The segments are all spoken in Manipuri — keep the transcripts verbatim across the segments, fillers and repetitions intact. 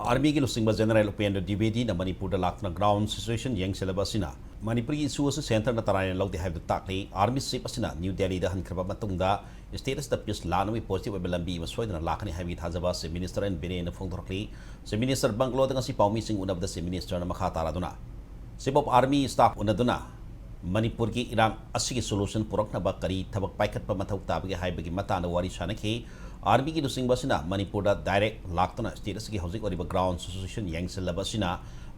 ꯑꯥꯔꯃꯤꯒꯤ ꯂꯨꯆꯤꯡꯕ ꯖꯦꯅꯔꯦꯜ ꯎꯄꯦꯟꯗ꯭ꯔ ꯗ꯭ꯋꯤꯕꯦꯗꯤꯅ ꯃꯅꯤꯄꯨꯔꯗ ꯂꯥꯛꯇꯨꯅ ꯒ꯭ꯔꯥꯎꯟ ꯁꯤꯆꯨꯋꯦꯁꯟ ꯌꯦꯡꯁꯤꯜꯂꯕ ꯑꯁꯤꯅ ꯃꯅꯤꯄꯨꯔꯒꯤ ꯏꯁꯨ ꯑꯁꯤ ꯁꯦꯟꯇꯔꯅ ꯇꯔꯥꯏꯅ ꯂꯧꯗꯦ ꯍꯥꯏꯕꯗꯨ ꯇꯥꯛꯂꯤ꯫ ꯑꯥꯔꯃꯤ ꯆꯤꯐ ꯑꯁꯤꯅ ꯅ꯭ꯌꯨ ꯗꯦꯜꯂꯤꯗ ꯍꯟꯈ꯭ꯔꯕ ꯃꯇꯨꯡꯗ ꯁ꯭ꯇꯦꯠ ꯑꯁꯤꯗ ꯄꯤꯁ ꯂꯥꯛꯅꯕꯒꯤ ꯄꯣꯖꯤꯇꯤꯚ ꯑꯣꯏꯕ ꯂꯝꯕꯤ ꯑꯃ ꯁꯣꯏꯗꯅ ꯂꯥꯛꯀꯅꯤ ꯍꯥꯏꯕꯒꯤ ꯊꯥꯖꯕ ꯆꯤꯐ ꯃꯤꯅꯤꯁꯇꯔ ꯑꯦꯟ ꯕꯤꯔꯦꯟꯅ ꯐꯣꯡꯗꯣꯔꯛꯂꯤ꯫ ꯆꯤꯐ ꯃꯤꯅꯤꯁꯇꯔ ꯕꯪꯒꯂꯣꯗ ꯉꯁꯤ ꯄꯥꯎꯃꯤꯁꯤꯡ ꯎꯅꯕꯗ ꯆꯤꯐ ꯃꯤꯅꯤꯁꯇꯔꯅ ꯃꯈꯥ ꯇꯥꯔꯗꯨꯅ ꯆꯤꯐ ꯑꯣꯐ ꯑꯥꯔꯃꯤ ꯁ꯭ꯇꯥꯐ ꯎꯅꯗꯨꯅ ꯃꯅꯤꯄꯨꯔꯒꯤ ꯏꯔꯥꯡ ꯑꯁꯤꯒꯤ ꯁꯣꯂꯨꯁꯟ ꯄꯨꯔꯛꯅꯕ ꯀꯔꯤ ꯊꯕꯛ ꯄꯥꯏꯈꯠꯄ ꯃꯊꯧ ꯇꯥꯕꯒꯦ ꯍꯥꯏꯕꯒꯤ ꯃꯇꯥꯡꯗ ꯋꯥꯔꯤ ꯁꯥꯅꯈꯤ꯫ ꯑꯥꯔꯃꯤꯒꯤ ꯂꯨꯆꯤꯡꯕ ꯑꯁꯤꯅ ꯃꯅꯤꯄꯨꯔꯗ ꯗꯥꯏꯔꯦꯛ ꯂꯥꯛꯇꯨꯅ ꯁ꯭ꯇꯦꯠ ꯑꯁꯤꯒꯤ ꯍꯧꯖꯤꯛ ꯑꯣꯏꯔꯤꯕ ꯒ꯭ꯔꯥꯎꯟ ꯁꯤꯆꯨꯋꯦꯁꯟ ꯌꯦꯡꯁꯤꯜꯂꯕ ꯑꯁꯤꯅ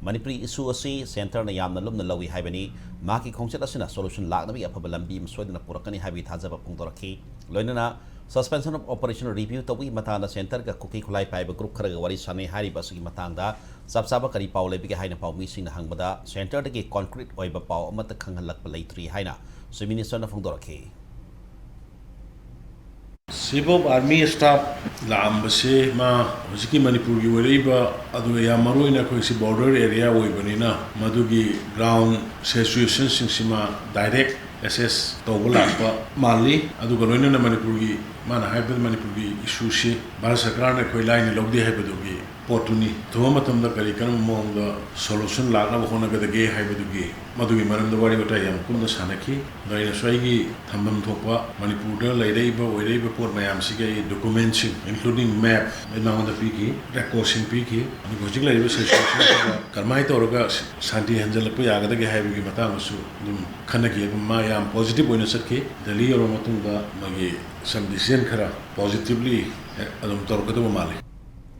ꯃꯅꯤꯄꯨꯔꯤ ꯏꯁꯨ ꯑꯁꯤ ꯁꯦꯟꯇꯔꯅ ꯌꯥꯝꯅ ꯂꯨꯝꯅ ꯂꯧꯏ ꯍꯥꯏꯕꯅꯤ꯫ ꯃꯍꯥꯛꯀꯤ ꯈꯣꯡꯆꯠ ꯑꯁꯤꯅ ꯁꯣꯂꯨꯁꯟ ꯂꯥꯛꯅꯕꯒꯤ ꯑꯐꯕ ꯂꯝꯕꯤ ꯑꯃ ꯁꯣꯏꯗꯅ ꯄꯨꯔꯛꯀꯅꯤ ꯍꯥꯏꯕꯒꯤ ꯊꯥꯖꯕ ꯐꯣꯡꯗꯣꯔꯛꯈꯤ꯫ ꯂꯣꯏꯅꯅ suspension of operation review ꯇꯧꯕꯒꯤ ꯃꯇꯥꯡꯗ ꯁꯦꯟꯇꯔꯒ ꯀꯨꯀꯤ ꯈꯨꯠꯂꯥꯏ ꯄꯥꯏꯕ ꯒ꯭ꯔꯨꯞ ꯈꯔꯒ ꯋꯥꯔꯤ ꯁꯥꯟꯅꯩ ꯍꯥꯏꯔꯤꯕ ꯑꯁꯤꯒꯤ ꯃꯇꯥꯡꯗ ꯆꯞ ꯆꯥꯕ ꯀꯔꯤ ꯄꯥꯎ ꯂꯩꯕꯒꯦ ꯍꯥꯏꯅ ꯄꯥꯎꯃꯤꯁꯤꯡꯅ ꯍꯪꯕꯗ ꯁꯦꯟꯇꯔꯗꯒꯤ ꯀꯣꯟꯀ꯭ꯔꯤꯠ ꯑꯣꯏꯕ ꯄꯥꯎ ꯑꯃꯠꯇ ꯈꯪꯍꯜꯂꯛꯄ ꯂꯩꯇ꯭ꯔꯤ ꯍꯥꯏꯅ ꯆꯤꯐ ꯃꯤꯅꯤꯁꯇꯔꯅ ꯐꯣꯡꯗꯣꯔꯛꯈꯤ꯫ ꯆꯤꯐ ꯑꯣꯐ ꯑꯥꯔꯃꯤ ꯁ꯭ꯇꯥꯐ ꯂꯥꯛꯑꯝꯕꯁꯦ ꯃꯥ ꯍꯧꯖꯤꯛꯀꯤ ꯃꯅꯤꯄꯨꯔꯒꯤ ꯑꯣꯏꯔꯛꯏꯕ, ꯑꯗꯨꯒ ꯌꯥꯝ ꯃꯔꯨ ꯑꯣꯏꯅ ꯑꯩꯈꯣꯏꯁꯤ ꯕꯣꯔꯗꯔ ꯑꯦꯔꯤꯌꯥ ꯑꯣꯏꯕꯅꯤꯅ ꯃꯗꯨꯒꯤ ꯒ꯭ꯔꯥꯎꯟ ꯁꯤꯆꯨꯋꯦꯁꯟꯁꯤꯡꯁꯤ ꯃꯥ ꯗꯥꯏꯔꯦꯛ ꯑꯦꯁꯦꯁ ꯇꯧꯕ ꯂꯥꯛꯄ ꯃꯥꯜꯂꯤ꯫ ꯑꯗꯨꯒ ꯂꯣꯏꯅꯅ ꯃꯅꯤꯄꯨꯔꯒꯤ, ꯃꯥꯅ ꯍꯥꯏꯕꯗ ꯃꯅꯤꯄꯨꯔꯒꯤ ꯏꯁꯨꯁꯤ ꯚꯥꯔꯠ ꯁꯔꯀꯥꯔꯅ ꯑꯩꯈꯣꯏ ꯂꯥꯏꯅ ꯂꯧꯗꯦ ꯍꯥꯏꯕꯗꯨꯒꯤ ꯄꯣꯠꯇꯨꯅꯤ꯫ ꯑꯊꯨꯕ ꯃꯇꯝꯗ ꯀꯔꯤ ꯀꯔꯝꯕ ꯃꯑꯣꯡꯗ ꯁꯣꯂꯨꯁꯟ ꯂꯥꯛꯅꯕ ꯍꯣꯠꯅꯒꯗꯒꯦ ꯍꯥꯏꯕꯗꯨꯒꯤ, ꯃꯗꯨꯒꯤ ꯃꯔꯝꯗ ꯋꯥꯔꯤ ꯋꯥꯇꯥꯏ ꯌꯥꯝ ꯀꯨꯞꯅ ꯁꯥꯟꯅꯈꯤ꯫ ꯑꯗꯣ ꯑꯩꯅꯁꯨ ꯑꯩꯒꯤ ꯊꯝꯐꯝ ꯊꯣꯛꯄ ꯃꯅꯤꯄꯨꯔꯗ ꯂꯩꯔꯛꯏꯕ ꯑꯣꯏꯔꯛꯏꯕ ꯄꯣꯠ ꯃꯌꯥꯝꯁꯤꯒꯤ ꯑꯩ ꯗꯣꯀꯨꯃꯦꯟꯁꯤꯡ, including map, ꯑꯩ ꯃꯉꯣꯟꯗ ꯄꯤꯈꯤ, ꯔꯦꯀꯣꯔꯠꯁꯤꯡ ꯄꯤꯈꯤ꯫ ꯑꯗꯨꯒ ꯍꯧꯖꯤꯛ ꯂꯩꯔꯤꯕ ꯁꯤꯆꯨꯋꯦꯁꯟꯁꯤꯗ ꯀꯔꯝꯍꯥꯏꯅ ꯇꯧꯔꯒ ꯁꯥꯟꯇꯤ ꯍꯟꯖꯤꯜꯂꯛꯄ ꯌꯥꯒꯗꯒꯦ ꯍꯥꯏꯕꯒꯤ ꯃꯇꯥꯡꯗꯁꯨ ꯑꯗꯨꯝ ꯈꯟꯅꯈꯤ꯫ ꯑꯗꯨꯝ ꯃꯥ ꯌꯥꯝ ꯄꯣꯖꯤꯇꯤꯚ ꯑꯣꯏꯅ ꯆꯠꯈꯤ꯫ ꯗꯦꯜꯂꯤ ꯌꯧꯔꯕ ꯃꯇꯨꯡꯗ ꯃꯥꯒꯤ some decision ꯈꯔ positively ꯑꯗꯨꯝ ꯇꯧꯔꯛꯀꯗꯕ ꯃꯥꯜꯂꯤ꯫